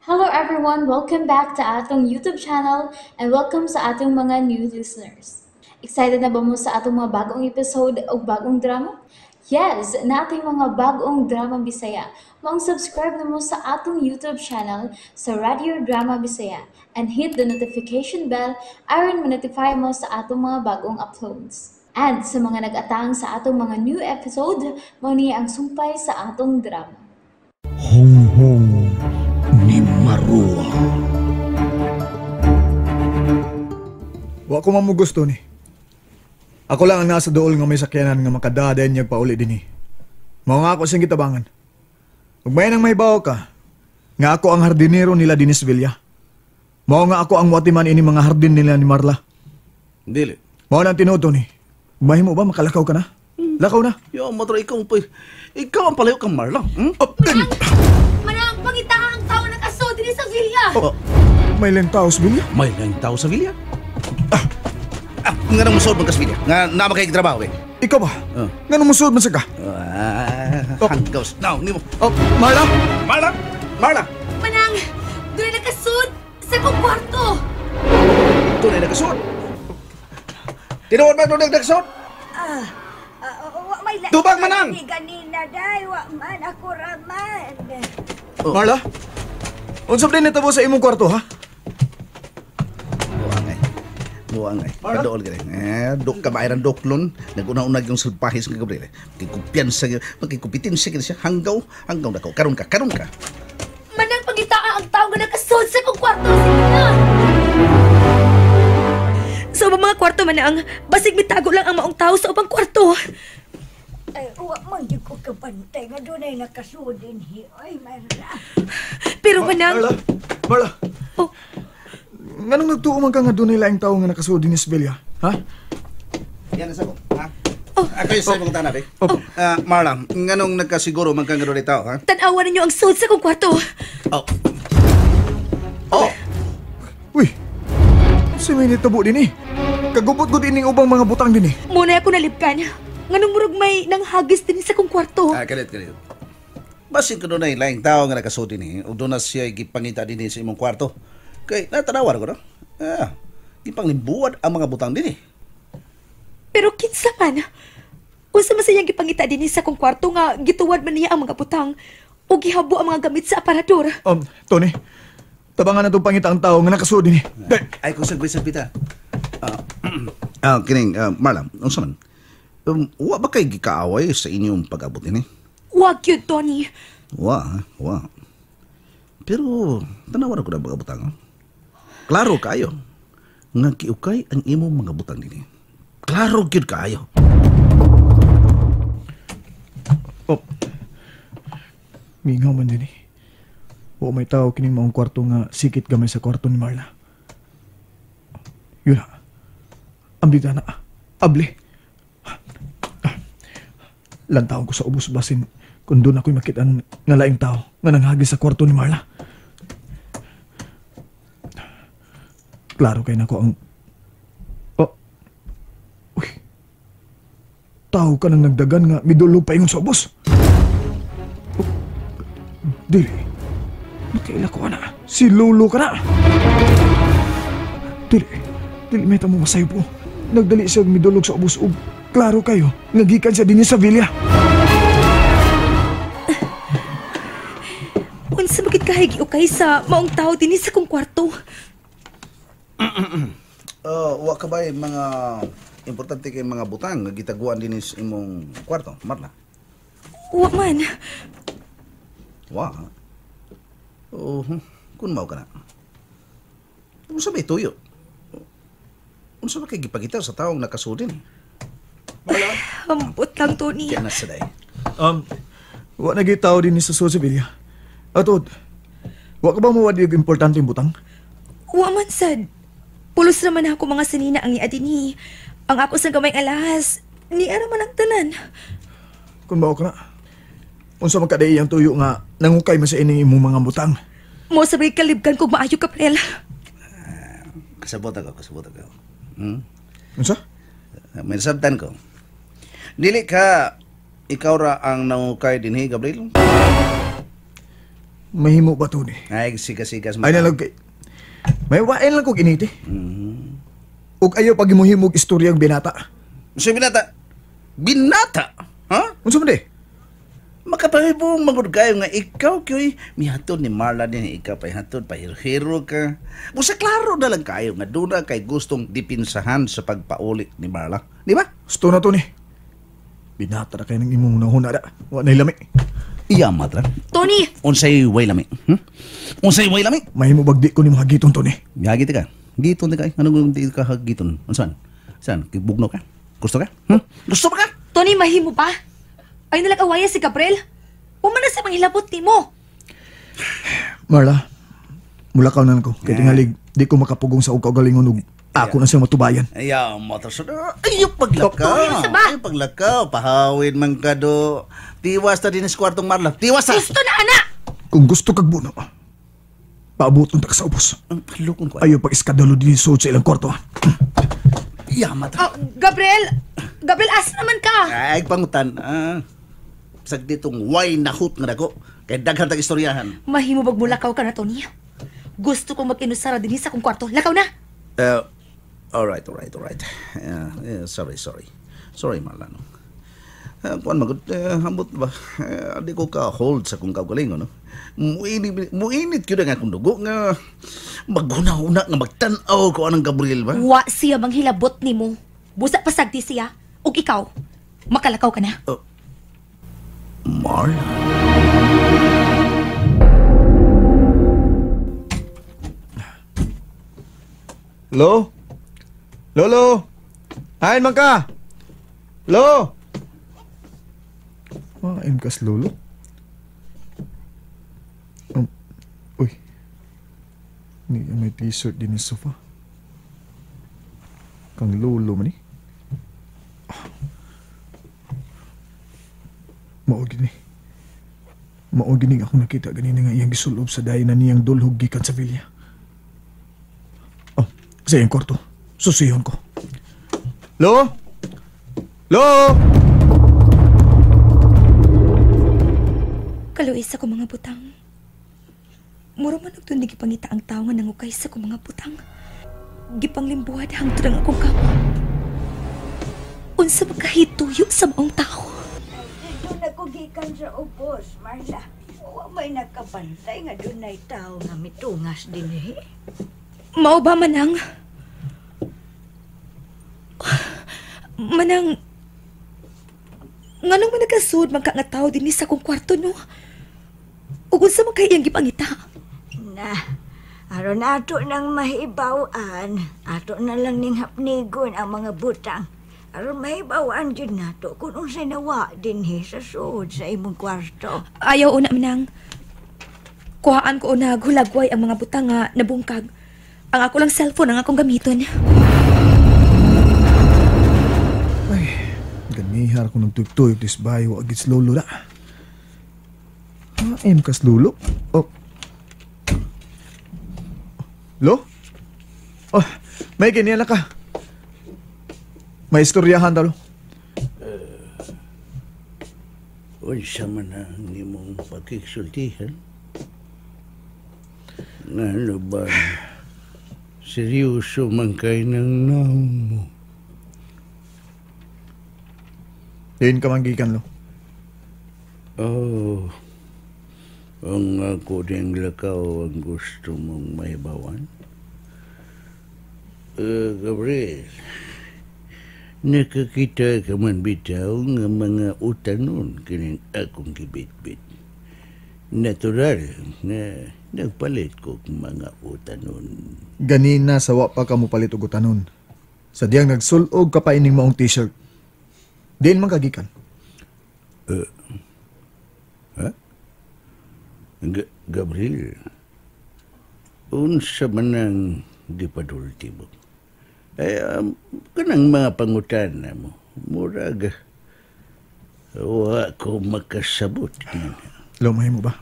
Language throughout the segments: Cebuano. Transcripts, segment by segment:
Hello everyone! Welcome back to atong YouTube channel and welcome sa atong mga new listeners. Excited na ba mo sa atong mga bagong episode o bagong drama? Yes! Nating mga bagong drama Bisaya. Maong subscribe na mo sa atong YouTube channel sa Radio Drama Bisaya and hit the notification bell aron ma-notify mo sa atong mga bagong uploads. And sa mga nag-atang sa atong mga new episode, mao ni ang sumpay sa atong drama. Honghong ni Marua. Wa ko man mo gusto ni. Ako lang ang nasa dool nga may sakyanan nga makadaden niya pauli dinhi. Mao nga ako siyang gitabangan. Ug may nang mahibaw ka, nga ako ang hardinero nila dinhi sa Villa. Mao nga ako ang watiman ini mga hardin nila ni Marla. Dili. Mao na ang tinuod ni. Mahimo ba makalakaw ka na? Lakaw na. Yo, matro ikaw pa. Ikaw ang palayo kang Marla. Hmm? Oh, Manang, pangita ang tao nakaso dinhi sa villa. Oh, may laing tao sa Villa? May laing tao sa villa? Ah, nga nang musuod man ka sa villa? Nga nama kay trabaho eh. Ikaw ba? Oh. Nga nang musuod man sa ka? Ah, Oh. hanggaws. Now, nimo. Oh, Marla? Marla! Marla! Manang, doon nakasud sa kong kwarto. Tunay nakasuod. Tinuod ba tunay nakasuod? Ah, wa may Tubag manang! Ni ganina day, wa man ako raman. Oh. Marla? Unsa ba din nitabo sa imong kwarto, ha? Buang ay. Buang ay. Kadool ka rin. Eh, dok ka ba doklon? Naguna-unag yung salpahis nga Gabriel. Magkikumpiyansa, magkikumpetensya ka siya. Hanggaw, hanggaw na ko. Karon ka, karon ka. Manang, pangita ang tao nga nakasud sa kong kwarto. Sige na. Sa ubang mga kwarto manang, basig mitago lang ang maong tao sa ubang kwarto. Ay, wa man gyud ko kabantay nga dunay nakasud dinhi. Oy, Marla. Pero manang, Marla? Marla? Oh. Nganong nagtuo man ka nga dunay laing tao nga nakasuod dinhi sa Villa, ha? Yan sa ko, ha? Oh. Ako yung sa mong tanap eh. Oh. Ah, Marla, nganong nagkasiguro man kang dunay tao, ha? Tan-awan ninyo ang sud sa kong kwarto. Oh. Oh. Uy! Sa may nitabo din eh. Kagubot ko din ubang mga butang din eh. Muna ako nalibkan. Nganong murag may nanghagis din sa kong kwarto. Ah, kalit, kalit. Basin ko dunay laing tao nga nakasuod dinhi, ug doon na siya gipangita dinhi sa imong kwarto. Kay natanawan ko no. Ah, gipanglimbuad ang mga butang dinhi. Pero kinsa man? Unsa man siyang gipangita dinhi sa kong kwarto nga gituwad man niya ang mga butang o gihabo ang mga gamit sa aparador? Tony, tabangan na itong pangita ang tao nga nakasuod din eh. Dahil, Ay, kung sagbi-sagbita. Ah, kining, Marla, unsa man? Wa ba kay gikaaway sa inyong pag-abot dinhi? Wag yun, Tony. Wa, ha? Wa. Pero tanawan ko na mga butang. Oh. Klaro kayo nga giukay ang imong mga butang dinhi. Klaro gyud kaayo. Oh. Mingaw man din eh. Wa may tao kining maong kwarto nga sikit gamay sa kwarto ni Marla. Yun na. Ambita na. Abli. Lantaon ko sa ubos basin kung doon ako'y makitaan nga laing tao nga nanghagi sa kwarto ni Marla. Klaro kay nako ang... Oh. Uy. Tao ka nang nagdagan nga midulog pa ingon sa ubos. Oh. Dili. Nakaila ko na. Si Lolo ka na. Dili. Dili may tamo masayo po. Nagdali siya midulog sa ubos ug klaro kayo. Nagikan siya dinhi sa villa. Unsa magid kahay giukay sa maong tao dinhi sa kong kwarto? Wa ka ba mga importante kay mga butang nga gitaguan dinhi sa imong kwarto, Marla? Wa man. Wa. Oh, kun mao ka na. Unsa may tuyo? Unsa ba kay gipakita sa taong nakasudin? Ambot lang, Tony. Kaya na sa day. Wa na gyud tao dinhi sa sud sa villa. Atod, wa ka ba mawad yung importante yung butang? Wa man sad. Pulos naman ako mga sanina ang niya dinhi. Ang ako sa gamay alahas, niya naman ang tanan. Kung mao ka na, unsa man kaday ang tuyo nga nangukay man sa ining imong mga butang? Mo sabay kalibgan kog maayo ka, Prel. Kasabot ako, kasabot ako. Hmm? Unsa? May nasabtan ko. Dili ka, ikaw ra ang nangukay dinhi, Gabriel? Mahimo ba, Tony? Ay, sigas-sigas. Ay nalang kay... May wain lang kog initi. Ug ayaw pag himuhimog istoryang binata. So, binata? Binata? Ha? Unsa man di? Makapahibong magud kayo nga ikaw kyoy mihatod ni Marla din ikaw pahihatod pahiro-hiro ka. Busa klaro na lang kayo nga doon kay gustong dipinsahan sa pagpauli ni Marla. Di ba? Gusto na, Tony. Binata na kayo ng imong unahuna da. Wa na lami. Iya, matra. Tony! Unsay way lami? Unsay way lami? Mahimo bagdi ko ni mga giton, Tony. Gagit ka. Giton ka. Anong di ka hagiton? Unsan? Saan? Bugno ka? Gusto ka? Gusto ba ka? Tony, mahimo ba? Ay nalang awaya si Gabriel. Uma na sa manghilabot ni mo. Marla, mulakaw na lang ko. Kaya tingalig, di ko makapugong sa ukagalingon og ako na siyang matubayan. Ayaw, motor. Ayaw paglakaw. Ba? Ayaw paglakaw. Pahawin man ka do. Tiwas ta din sa kwartong Marla. Tiwas ta! Gusto na, anak! Kung gusto kag buno, paabuton ta ka sa ubos. Ang palukon ko. Ayaw pag-iskadalo din sa ilang kwarto. Iya, matra. Oh, Gabriel! Gabriel, asa naman ka? Ay, pangutan. Sag ditong way nahut nga dako. Kaya daghan tag istoryahan. Mahimo bag mulakaw ka na, Tony. Gusto kong mag-inusara din sa akong kwarto. Lakaw na! Alright. Sorry. Sorry, Marla. No? Kuan magud, ambot ba? Di ko ka-hold sa kong kaugalingon, no? Muinit gyud ang akong dugo nga maghuna-huna nga magtan-aw ko anang Gabriel ba? Wa siya manghilabot nimo. Busa pasagdi siya. Ug ikaw, makalakaw ka na. Marla. Lo? Lolo? Hain man ka? Lo? Hain kas lolo? Uy. Ni may t-shirt din sa sofa. Kang lolo man ni. Mao gini. Mao gini akong nakita ganina nga iyang gisulob sa dayon na niyang dulhog gikan sa villa. Oh, sa iyang kwarto. Susihon ko. Lo? Lo? Kaluis sa akong mga butang. Mura man og tunig gipangita ang tawo nga nangukay sa akong mga butang. Gipanglimbuhad hangtod ang akong kamo. Unsa ba kahituyo sa maong tao? Doon ako gikan sa ubos, Marla. Wa may nakabantay nga dunay tao nga mitungas din eh. Mao ba manang? Manang, nganong man nagkasud man ka nga tao dinhi sa akong kwarto, no? Ug unsa man kay iyang gipangita? Na, aron ato nang mahibaw-an, ato na lang ning hapnigon ang mga butang. Aron mahibaw-an jud nato kung unsay nawa dinhi sa sud sa imong kwarto. Ayaw una, manang. Kuhaan ko una hulagway ang mga butang nga nabungkag. Ang ako lang cellphone ang akong gamiton. Ay, ganihar ko nagtuyog-tuyog this bayo agits lolo na. Maim kas lolo. Oh. Lo? Oh, may ganyan na ka. May istoryahan daw. Unsa man ang imong pagkiksultihan? Ngano ba? Seryoso man kay ng naong mo. Diin ka man gikan, lo. Oh, ang ako ding lakaw ang gusto mong mahibawan. Gabriel, nakakita ka man bitaw nga mga utanon kining akong gibitbit. Natural na nagpalit ko mga utanon. Ganina sa wa pa ka mo palit og utanon. Sadyang nagsulog ka pa ining maong t-shirt. Diin man kagikan. Ha? Gabriel, unsa man ang gipadulti mo? Eh, kanang mga pangutana mo, murag, wa ko makasabot. Lumahi mo ba?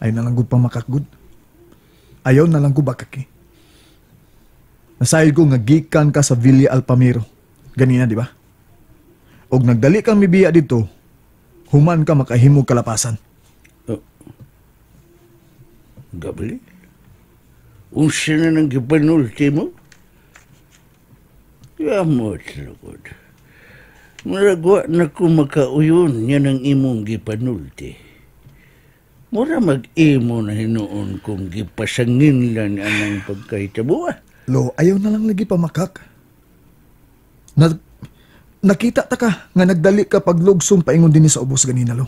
Ayaw na lang gud pa makakgud. Ayaw na lang ko bakaki. Nasayod ko nga gikan ka sa Villa Alpamiro. Ganina, di ba? Og nagdali kang mibiya dito, human ka makahimog kalapasan. Oh. Gabriel? Unsa na nang gipanulti mo? Yamot, lugod. Muragwa na ko makauyon niya ng imong gipanulti. Mura mag-imo na hinuon kung gipasangin lang anang pagkahitabo. Lo, ayaw na lang lagi pamakak. Nakita ta ka nga nagdali ka paglugsong paingon din sa ubos ganina, lo.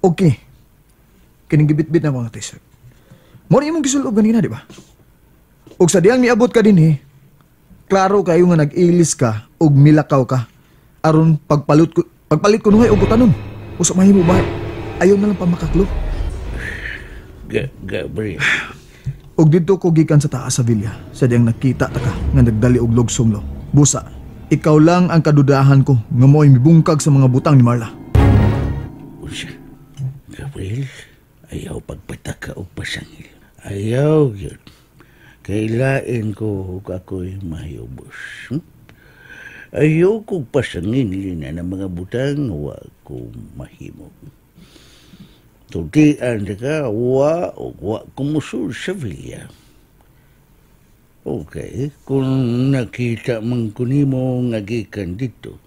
Okay. Kining gibitbit na mga t-shirt. Mo ni imong gisulob ganina, di ba? Og sa diyang niabot ka dinhi, klaro kayo nga nag-ilis ka og milakaw ka aron pagpalit ko nungay og butanon. Usa mahimo ba? Ayaw na lang pamakak, lo. Gabriel. Og didto ko gikan sa taas sa villa, sa diyang nakita ta ka nga nagdali og lugsong, lo. Busa, ikaw lang ang kadudahan ko nga mo'y mibungkag sa mga butang ni Marla. Unsa? Gabriel, ayaw pagpataka og pasangil. Ayaw yun. Kailain ko ug ako'y mahiyubos. Ayaw kong pasangin na ng mga butang wa ko mahimo. Tultian ka, wa o wa kumusod sa villa. Okay, kung nakita man ko nimo nga gikan dito,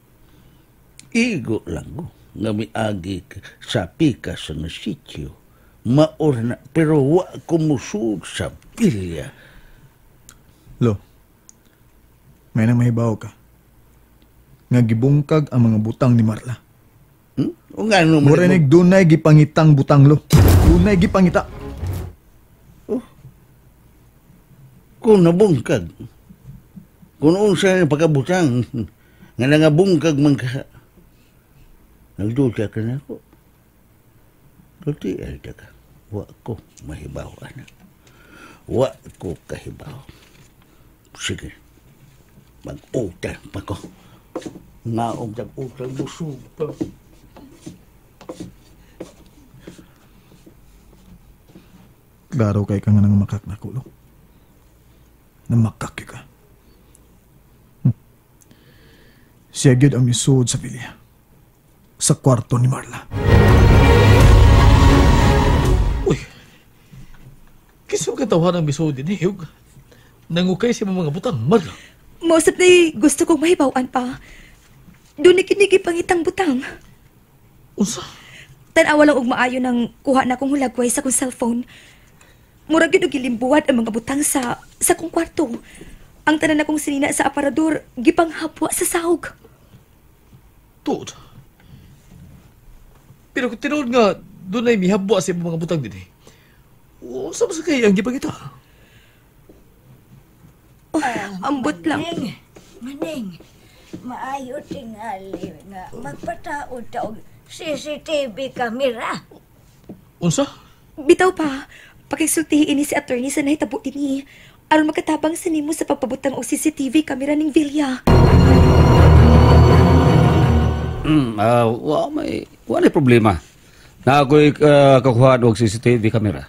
igo lang ko nga miagi sa pikas nga sityo. Maor na, pero wa kumusod sa villa. Lo, may nang mahibaw ka nga gibungkag ang mga butang ni Marla. O nga no, Mura nig dunay gipangitang butang, lo. Dunay gipangita. Oh. Kung nabungkag, kung unsa ang pagkabutang, nga nangabungkag man ka, nagdusa ka na ako. Dutial ta ka. Wa ko mahibaw, anak. Wa ko kahibaw. Sige, mag-utang pa ko. Ngaom tag-utang busog pa. Klaro kay ka nga nang makak na kulo. Namakak ka. Siya gyud ang misuod sa villa. Sa kwarto ni Marla. Uy! Kisa ka tawaran ang misuod din eh. Nangukay siya mga butang, Marla. Mausap na gusto kong mahibawan pa. Doon nakinigi pangitang butang. Unsa? Tanawa lang og maayo nang kuha na kong hulagway sa kong cellphone. Murag yun og gilimbuwad ang mga butang sa kong kwarto. Ang tanan akong sinina sa aparador, gipanghapwa sa sahog. Tuod. Pero kung tinuod nga, doon ay mihabwa sa mga butang din eh. Unsa ba sa kay ang gipangita? Oh, ambot lang. Maning, maayo tingali nga magpataod ta og CCTV camera. Unsa? Bitaw pa, pakisultihi ini si attorney sa nahitabo dinhi aron makatabang sa nimo sa pagpabutang og CCTV camera ning villa. Wa may problema. Na ako'y kakuhaan og CCTV camera.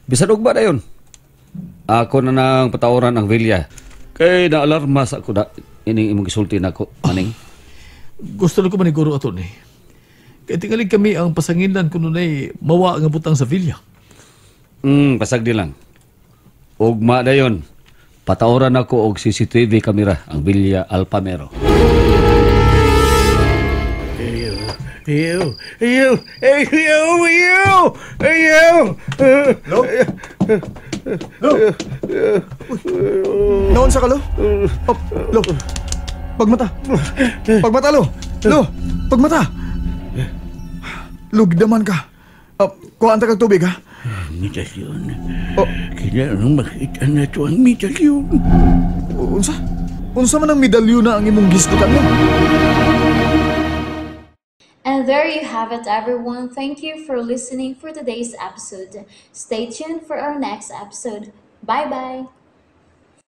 Bisan og ba dayon? Ako na nang pataoran ang villa. Kay naalarma sa ako da ining imong gisulti nako, maning. Gusto na ko maniguro, attorney. Kay tingali kami ang pasanginlan kun dunay mawa nga butang sa villa. Pasagdi lang. Ugma dayon. Pataoran ako og CCTV camera ang Villa Alpamero. Ayaw, ayaw, ayaw, ayaw, ayaw. Lo? Lo? Naon sa ka, Lo? Oh, Lo. Pagmata. Pagmata, Lo. Lo, pagmata. Lo, gidaman ka. Kuhaan ta kag tubig, ha? Medalyon. Oh. Kailangan makita na ito ang medalyon. Unsa? Unsa man ang medalyon na ang imong gisgutan mo? And there you have it, everyone. Thank you for listening for today's episode. Stay tuned for our next episode. Bye-bye!